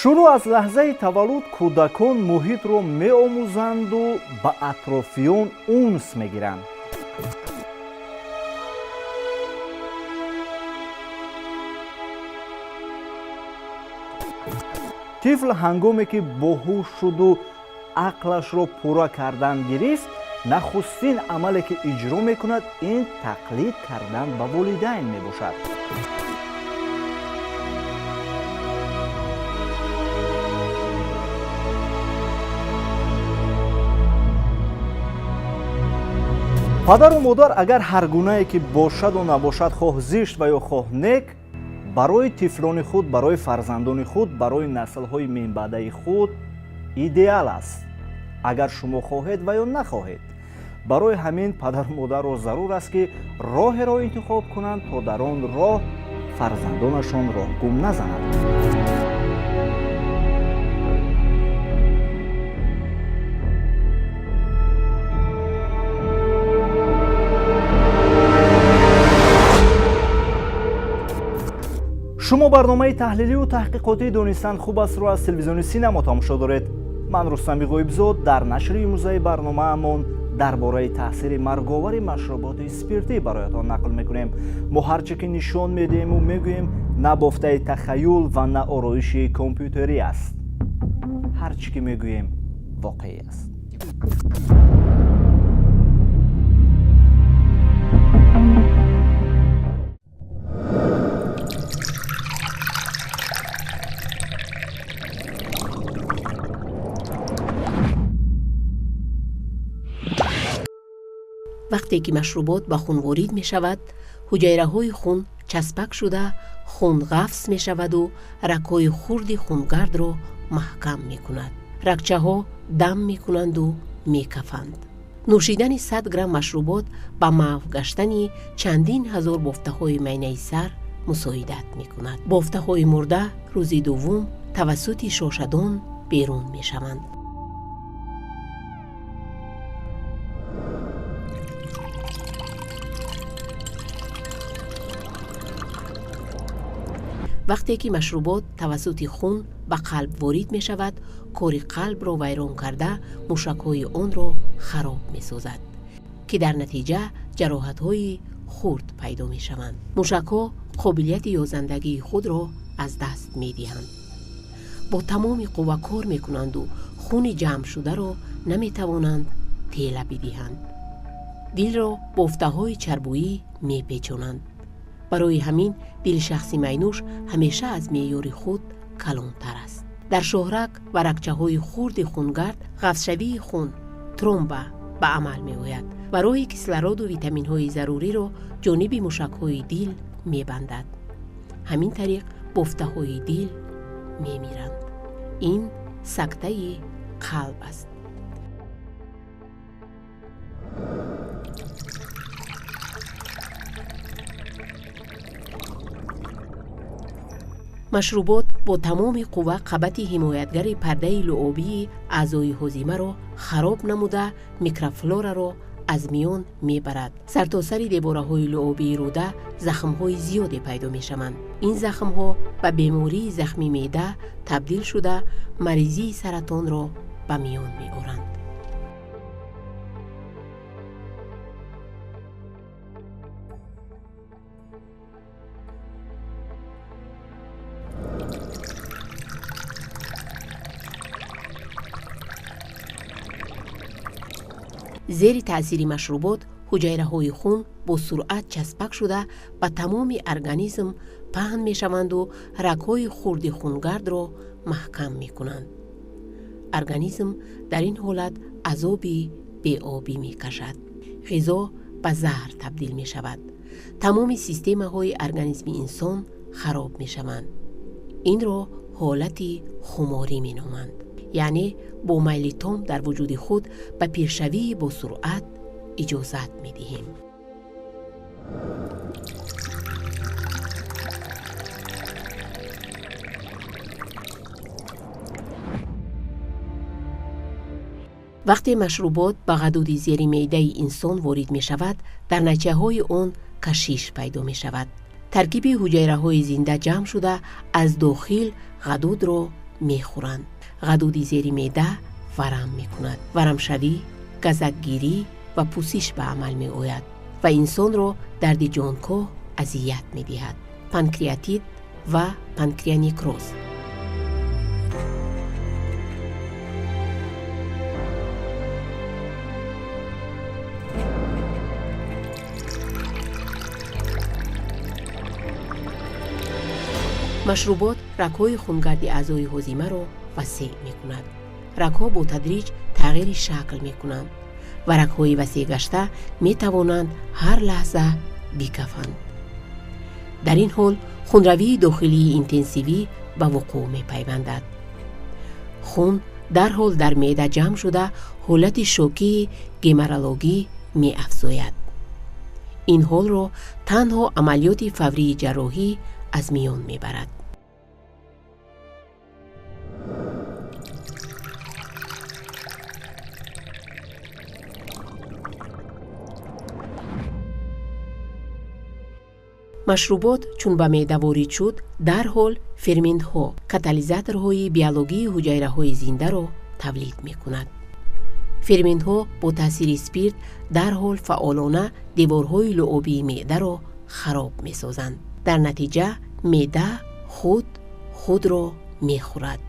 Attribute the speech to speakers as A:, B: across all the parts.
A: Шурӯъ аз лаҳзаи таваллуд кӯдакон муҳитро меомӯзанду ба атрофиён унс мегиранд. Тифл ҳангоме ки боҳуш шуду ақлашро пурра кардан гирифт, нахустин амале ки иҷро мекунад, ин тақлид кардан ба волидайн мебошад. Падару модар агар ҳар гунае ки бошаду набошад, хоҳ зишт ва ё хоҳ нек, барои тифлони худ, барои фарзандони худ, барои наслҳои минбаъдаи худ идеал аст, агар шумо хоҳед ва ё нахоҳед. Барои ҳамин падару модарро зарур аст, ки роҳеро интихоб кунанд, то дар он роҳ фарзандонашон роҳгум назананд. Шумо барномаи таҳлилию таҳқиқотии «Донистан хуб астро» аз телевизиони Синемо тамошо доред. Ман Рустами Ғоибзод. Дар нашри имрӯзаи барномаамон дар бораи таъсири марговари машруботи спиртӣ бароятон нақл мекунем. Мо ҳар чӣ ки нишон медиҳему мегӯем, на бофтаи тахаюл ва на ороиши компютерӣ аст. Ҳар чӣ ки мегӯем, воқеӣ аст.
B: Вақте ки машрубот ба хун ворид мешавад, ҳуҷайраҳои хун часпак шуда, хун ғафс мешаваду рагҳои хурди хунгардро маҳкам мекунад. Рагчаҳо дам мекунанду мекафанд. Нӯшидани 100 грамм машрубот ба маҳв гаштани чандин ҳазор бофтаҳои майнаи сар мусоидат мекунад. Бофтаҳои мурда рӯзи дуввум тавассути шошадон берун мешаванд. Вақте ки машрубот тавассути хун ба қалб ворид мешавад, кори қалбро вайрон карда, мушакҳои онро хароб месозад, ки дар натиҷа ҷароҳатҳои хурд пайдо мешаванд. Мушакҳо қобилияти ёзандагии худро аз даст медиҳанд, бо тамоми қувва кор мекунанду хуни ҷамъшударо наметавонанд тела бидиҳанд. Дилро бофтаҳои чарбӯӣ мепечонанд. Барои ҳамин дили шахси майнӯш ҳамеша аз меъёри худ калонтар аст. Дар шоҳраг ва рагчаҳои хурди хунгард ғафзшавии хун, тромба, ба амал меояд ва роҳи кислороду витаминҳои заруриро ҷониби мушакҳои дил мебандад. Ҳамин тариқ бофтаҳои дил мемиранд. Ин сактаи қалб аст. Машрубот бо тамоми қувва қабати ҳимоятгари пардаи луобии аъзои ҳозимаро хароб намуда, микрофлораро аз миён мебарад. Сартосари деворҳои луобии рӯда захмҳои зиёде пайдо мешаванд. Ин захмҳо ба бемории захми меъда табдил шуда, маризии саратонро ба миён меоранд. Зери таъсири машрубот ҳуҷайраҳои хун бо суръат часпак шуда, ба тамоми организм паҳн мешаванду рагҳои хурди хунгардро маҳкам мекунанд. Организм дар ин ҳолат азоби беобӣ мекашад. Ғизо ба заҳр табдил мешавад. Тамоми системаҳои организми инсон хароб мешаванд. Инро ҳолати хуморӣ меноманд, яъне бо майли том дар вуҷуди худ ба пиршавии босуръат иҷозат медиҳем. Вақте машрубот ба ғадуди зери меъдаи инсон ворид мешавад, дар найчаҳои он кашиш пайдо мешавад. Таркиби ҳуҷайраҳои зинда ҷамъ шуда, аз дохил ғадудро мехӯранд. Ғадуди зери меъда варам мекунад. Варамшавӣ, газакгирӣ ва пӯсиш ба амал меояд ва инсонро дарди ҷонкоҳ азият медиҳад. Панкреатит ва панкреонекроз. Машрубот рагҳои хунгарди аъзои ҳозимаро васеъ мекунад. Рагҳо бо тадриҷ тағйири шакл мекунанд ва рагҳои васеъгашта метавонанд ҳар лаҳза бикафанд. Дар ин ҳол хунравии дохилии интенсивӣ ба вуқӯъ мепайвандад. Хун дарҳол дар меъда ҷамъ шуда, ҳолати шокии геморрагӣ меафзояд. Ин ҳолро танҳо амалиёти фаврии ҷарроҳӣ аз миён мебарад. Машрубот чун ба меъда ворид шуд, дарҳол ферментҳо, катализаторҳои биологии ҳуҷайраҳои зиндаро тавлид мекунад. Ферментҳо бо таъсири спирт дарҳол фаъолона деворҳои луобии меъдаро хароб месозанд. Дар натиҷа меъда худ худро мехӯрад.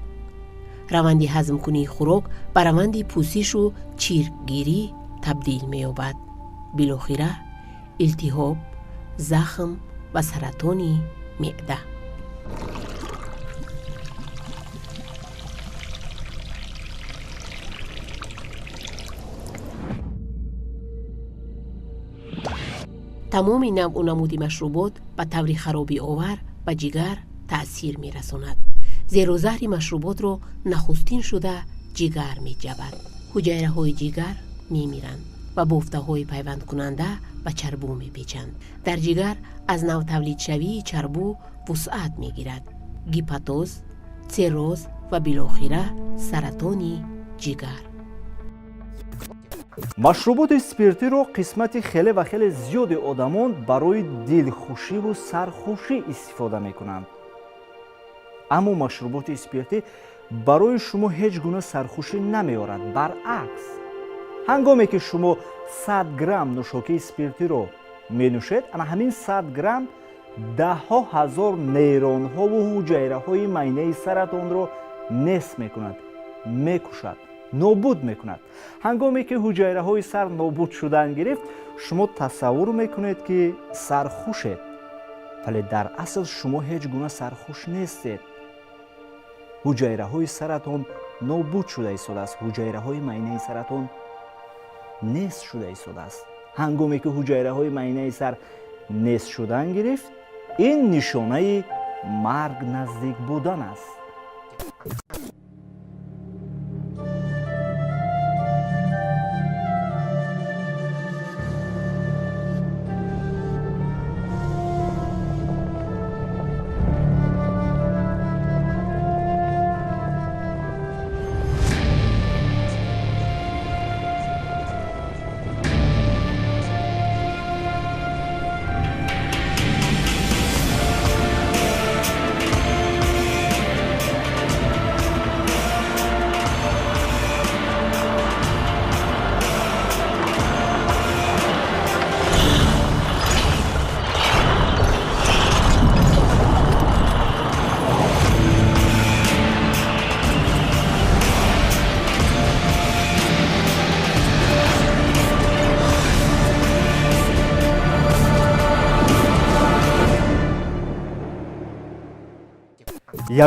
B: Раванди ҳазмкунии хӯрок ба раванди пӯсишу чиркгирӣ табдил меёбад. Билохира илтиҳоб, захм ва саратони меъда. Тамоми навъу намуди машрубот ба таври харобиовар ба ҷигар таъсир мерасонад, зеро заҳри машруботро нахустин шуда ҷигар меҷабад. Ҳуҷайраҳои ҷигар мемиранд ва бофтаҳои пайвандкунанда ба чарбу мепечанд. Дар ҷигар аз навтавлидшавии чарбу вусъат мегирад. Гепатоз, цирроз ва билохира саратони ҷигар.
A: Машруботи спиртиро қисмати хеле ва хеле зиёди одамон барои дилхушиву сархушӣ истифода мекунанд. Аммо машруботи спиртӣ барои шумо ҳеҷ гуна сархушӣ намеорад. Баръакс, ҳангоме ки шумо 100 грамм нӯшокии спиртиро менӯшед, ана ҳамин 100 грамм даҳҳо ҳазор нейронҳову ҳуҷайраҳои майнаи саратонро нест мекунад, мекушад, нобуд мекунад. Ҳангоме ки ҳуҷайраҳои сар нобуд шудан гирифт, шумо тасаввур мекунед, ки сархушед, вале дар асл шумо ҳеҷ гуна сархуш нестед. Ҳуҷайраҳои саратон нобуд шуда истодааст, ҳуҷайраҳои майнаи саратон нест шуда истодааст. Ҳангоме ки ҳуҷайраҳои майнаи сар нест шудан гирифт, ин нишонаи марг наздик будан аст.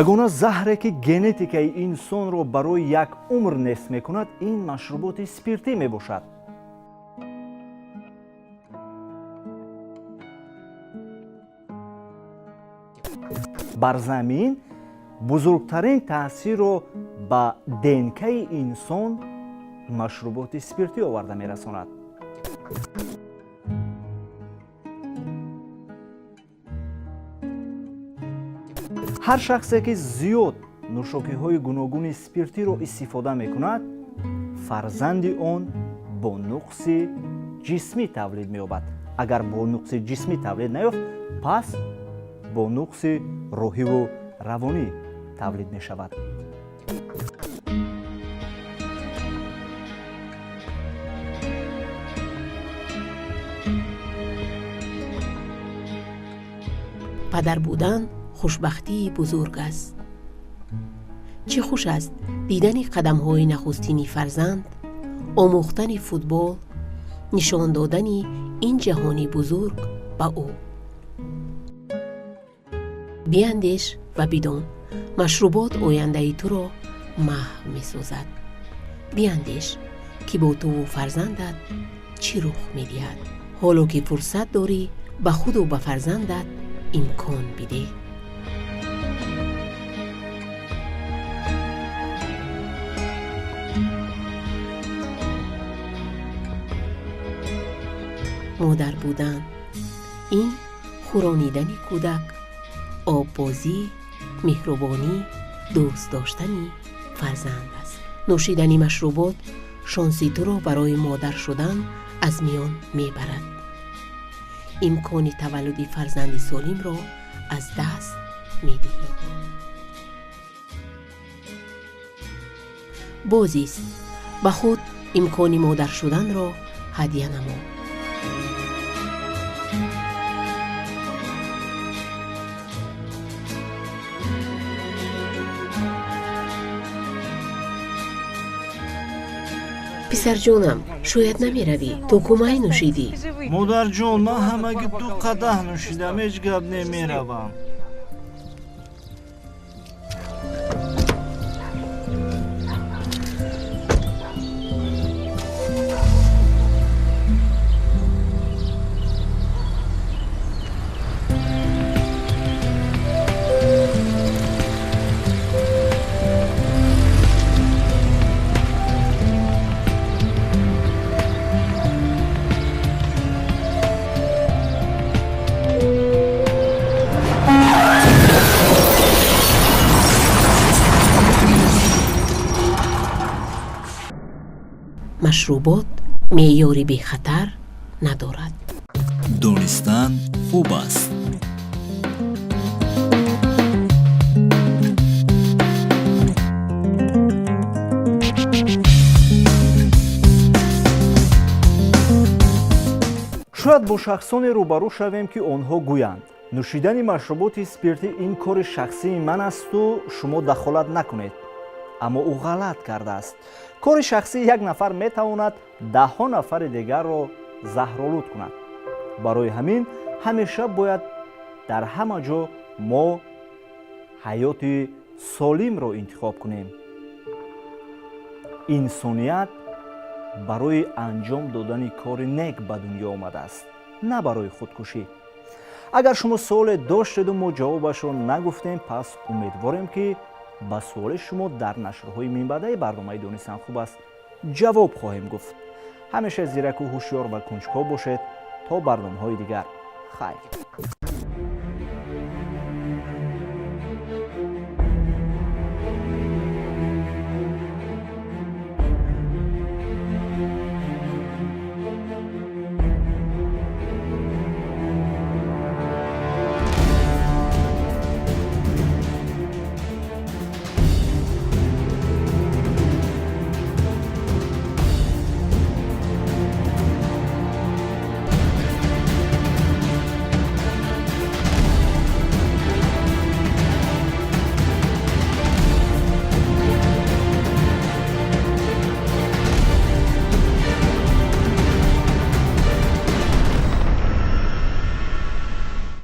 A: Ягона заҳре, ки генетикаи инсонро барои як умр нест мекунад, ин машруботи спиртӣ мебошад. Бар замин бузургтарин таъсирро ба ДНКи инсон машруботи спиртӣ оварда мерасонад. Ҳар шахсе, ки зиёд нӯшокиҳои гуногуни спиртиро истифода мекунад, фарзанди он бо нуқси ҷисмӣ тавлид меёбад. Агар бо нуқси ҷисмӣ тавлид наёфт, пас бо нуқси рӯҳиву равонӣ тавлид мешавад.
B: Падар будан хушбахтии бузург аст. Чӣ хуш аст дидани қадамҳои нахустини фарзанд, омӯхтани футбол, нишон додани ин ҷаҳони бузург ба ӯ. Биандеш ва бидон, машрубот ояндаи туро маҳв месозад. Биандеш, ки бо туву фарзандат чӣ рух медиҳад. Ҳоло ки фурсат дорӣ, ба худу ба фарзандат имкон бидеҳ. Модар будан ин хӯронидани кӯдак, оббозӣ, меҳрубонӣ, дӯст доштани фарзанд аст. Нӯшидани машрубот шонси туро барои модар шудан аз миён мебарад. Имкони таваллуди фарзанди солимро аз даст медиҳӣ. Бозист, ба худ имкони модар шуданро ҳадя намо. Писарҷонам, шояд намеравӣ, ту кумай нӯшидӣ.
A: Модарҷон, ман ҳамагӣ 2 қадаҳ нӯшидам, ҳеҷ гап немеравам.
B: Машрубот меъёри бехатар надорад.
A: Донистан хуб аст. Шояд бо шахсоне рӯбарӯ шавем, ки онҳо гӯянд: нӯшидани машруботи спиртӣ ин кори шахсии ман асту шумо дахолат накунед. Аммо ӯ ғалат кардааст. Кори шахсии як нафар метавонад даҳҳо нафари дигарро заҳролуд кунад. Барои ҳамин ҳамеша бояд дар ҳама ҷо мо ҳаёти солимро интихоб кунем. Инсоният барои анҷом додани кори нек ба дунё омадааст, на барои худкушӣ. Агар шумо суоле доштеду мо ҷавобашро нагуфтем, пас умедворем, ки ба суоли шумо дар нашрҳои минбаъдаи барномаи Донистан хуб аст ҷавоб хоҳем гуфт. Ҳамеша зираку ҳушёр ва кунҷков бошед. То барномаҳои дигар, хайр.